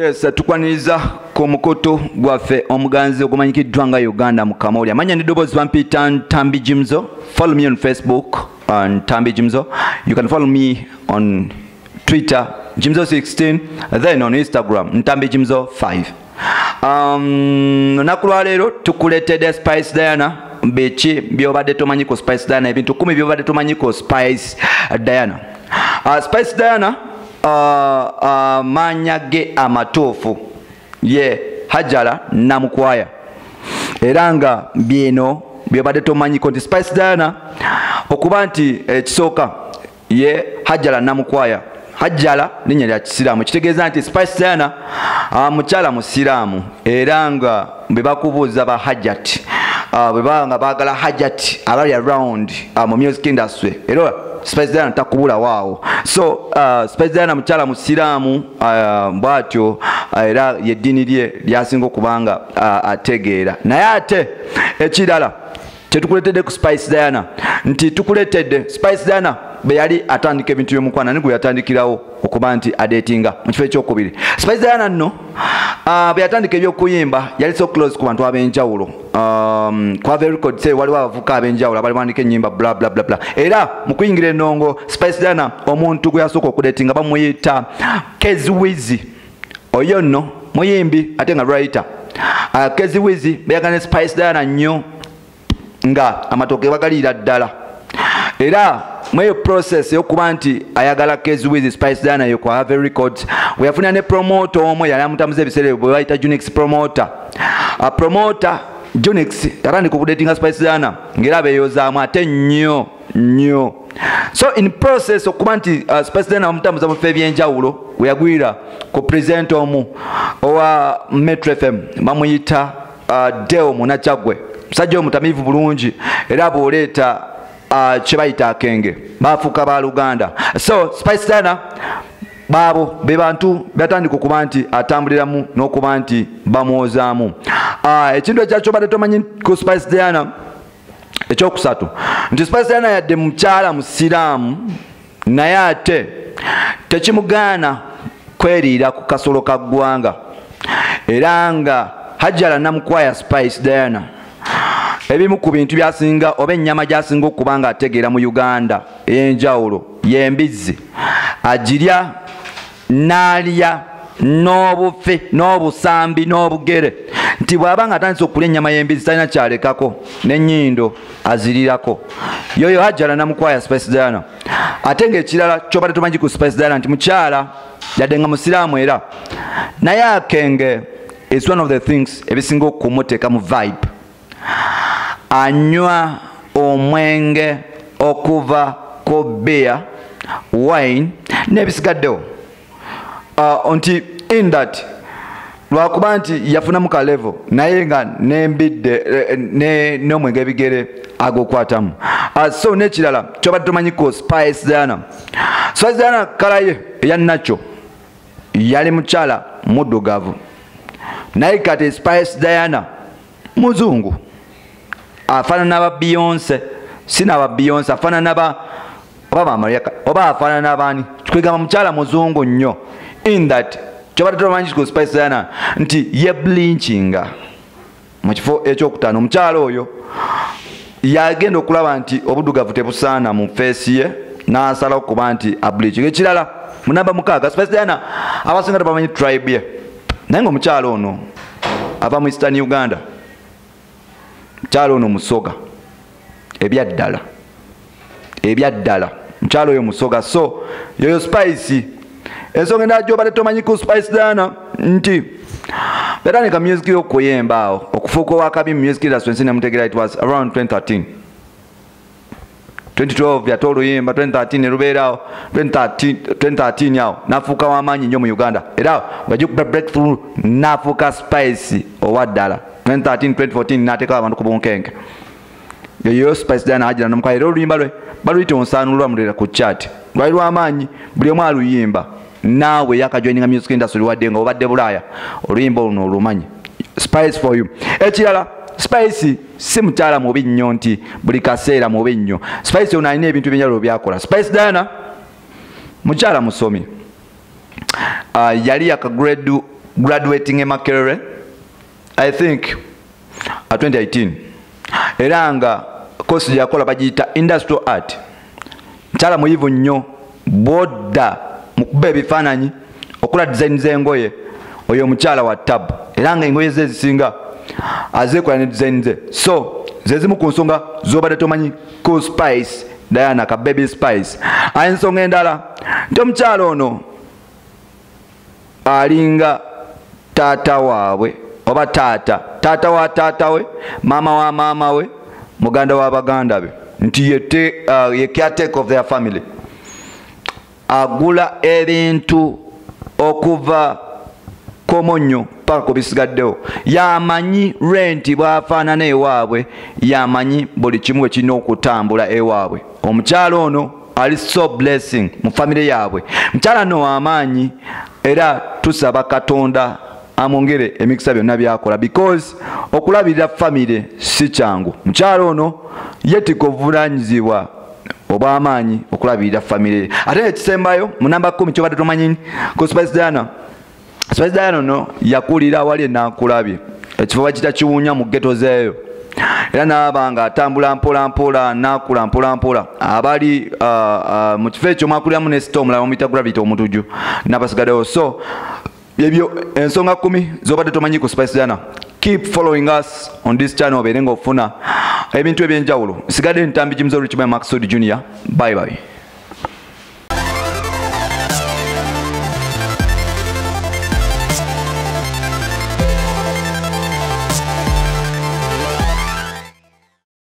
Yes, tukwaniriza ku mukutu gwaffe omuganzi ogumanyikiddwa nga Uganda mu Kamoli. Amanya n'eddoboozi bampita Ntambi Jimzo. Follow me on Facebook on Ntambi Jimzo. You can follow me on Twitter Jimzo16, then on Instagram Ntambi Jimzo 5. Lunaku lwaleero tukuleetedde Spice Diana. Biki byobadde tomanyi ku Spice Diana? Ebintu 10 byobadde tomanyi ku Spice Diana. Spice Diana, manya ge amatuufu ye Hajara Namukwaya, era nga byeno byobadde tomanyiko nti Spice Diana okuba nti ekisooka ye Hajara Namukwaya. Hajara linnya lya kisiraamu, kitegeeza nti Spice Diana mukyala musiraamu, era nga bwe bakubuuza ba Hajat, bwe baba nga baagala Hajat abali around mu music industry, era Spice Diana takubula waawo. So Spice Diana mukyala musiraamu, bw'atyo era yeddiini lye lyasinga okubanga ategeera. Naye ate ekirala kyetukuleetedde ku Spice Diana nti tukuleetedde Spice Diana bwe yali atandika ebintu by'omukwano, ani gwe yatandikirawo okuba nti adeetinga mu kifo ekyokubiri? Spice Diana nno bwe yatandika ebyokuyimba yali so close ku bantu ab'enjawulo. Ku Ave Records waliwo abavubuka ab'enjawulo abali bandika ennyimba, bla bla bla bla. Era mu kuyingira ennongo, Spice Diana omuntu gwe yasooka okudeetinga bamuyita Keziwizi. Oyo nno muyimbi ate nga writer. Keziwizi beyagala ne Spice Diana nnyo nga amatooke bagaliira ddala, era mweyo process yokuba nti ayagala Keziwizi, Spice Diana yo kwa Ave Records we yafuna ne promoter omwe yali amutamuza ebiseera ebyo bwe bayita Junix promoter. Promoter Junix yatandika okudatinga Spice Diana ng'era beeyozaamu ate nnyo nnyo. So in process okuba nti Spice Diana bamutambuza mu bifo ebyenjawulo, we yagwira ku presenter omu owa Metro FM bamuyita Deo Munakyagwe, musajja omutamiivu bulungi, era bw'oleeta kye bayita akenge bafuuka ba Luganda. So Spice Diana baabo be bantu byatandika okuba nti atambuliramu n'okuba nti bamwozaamu. Ekintu ekya kyobadde tomanyi ku Spice Diana ekyokusatu nti Spice Diana yadde mukyala musiraamu, naye ate tekimugaana kweriira ku kasolo ka ggwanga, era nga Hajara Namukwaya Spice Diana ebimu ku bintu byasinga oba ennyama gy'asinga okuba nga ategeera mu Uganda ey'enjawulo y'embizzi. Agirya n'alya n'obufi n'obusambi n'obugere, nti bw'aba nga atandise okulya ennyama y'embizzi talina kyalekako, n'ennyindo azirirako. Yoyo Hajara Namukwaya Spice Diana. Ate ng'ekirala kyobadde tomanyi ku Spice Diana nti mukyala yadde nga musiraamu era naye akenge is one of the things ebisinga okumuteeka mu vibe. Anywa omwenge okuva ku beer, wine n'ebisigaddewo, nti in that lwakuba nti yafunamu ka level, naye nga nembidde n'omwenge ebigere agokwatamu. So n'ekirala kyobadde tomanyi ku Spice Diana, Spice Diana color ye eya nakyo yali mukyala muddugavu, naye kati Spice Diana muzungu, afaanana ba Beyonce, si naba Beyonce, afaanana ba oba ba Maria oba afaanana baani, kwegamba mukyala muzungu nnyo. In that kyobadde tomanyi ku Spice Diana nti ye bleachinga. Mu kifo ekyokutaano, omukyala oyo yagenda okulaba nti obuddugavu tebusaana mu face ye, n'asalawo okuba nti ableachinga. Ekirala mu namba 6, Spice Diana abasinga tebamanyi tribe ye, naye ng'omukyala ono ava mu Eastern Uganda. Mukyala ono musoga ebyaddala, ebyaddala mukyala oyo musoga. So yoyo Spice. Ensonga endala gy'obadde tomanyi ku Spice Diana nti yatandika music y'okuyimba awo okufuuka owakabi mu music industry ensi nemutegeera, it was around 2013. 2012 yate oluyimba, 2013 ne lubeerawo, 2013 awo n'afuuka w'amaanyi nnyo mu Uganda, era wagikuba breakthrough n'afuuka Spice owa ddala. 2013, 2014 n'ateekawo abantu ku bunkenke. Yoyo Spice Diana Hajara Namukwaya, era oluyimba lwe baluyita Onsaanula, lwamulera ku chart, lwali lw'amaanyi, buli omu aluyimba. Naawe yakajoininga music industry wadde nga obadde Bulaaya, oluyimba oluno olumanyi. Spice for you. Ekirala, Spice si mukyala mubi nnyo nti buli kaseera mubi nnyo. Spice ono alina ebintu ebyenjawulo byakola. Spice Diana mukyala musomi, yali yaka grade graduating e Makerere, I think 2018, era nga course gyakola bagiyita industrial art. Mukyala muyivu nnyo, bw'odda mu kuba ebifaananyi, okola design z'engoye, oyo omukyala wa tabu, era nga engoye ze ezisinga azeekola ne design ze. So ze zimu ku nsonga z'obadde tomanyi ku Spice Diana, ka Baby Spice. Aye ensonga endala nti omukyala ono alinga taata waabwe, oba taata, taata wa taata we, maama wa maama we, muganda wa baganda be, nti ye caretaker of their family. Agula ebintu okuva komonyo paka ku bisigaddewo, yamanyi renti bw'afaanana ewaabwe, yamanyi buli kimu bwe kirina okutambula ewaabwe. Omukyala ono ali so blessing mu famire yaabwe. Mukyala no w'amaanyi, era tusaba Katonda amwongere emikisa byonna by'akola, because okulabirira famire si kyangu. Mukyala ono yeetikka obuvunaanyizibwa obw'amaanyi okulabirira famire ye. Ate ekisembayo mu namba 10 ky'obadde tomanyi ku Spice Diana, Spice Diana ono yakulira awali Enankulabye, ekifo bakiyita Kiwunya mu ghetto zeeyo, era n'aba nga atambula mpola mpola, n'akula mpola mpola. Abali mu kifo ekyo mwakuliramu ne sita omulala bamuyita Gravity Omutuju n'abasigaddewo. So ebyo ensonga 10 z'obadde tomanyi ku Spice Diana. Keep following us on this channel obeere ng'ofuna ebintu ebyenjawulo. Nsigadde Ntambi Jimzo Richman Maxud Junior. Bye bye.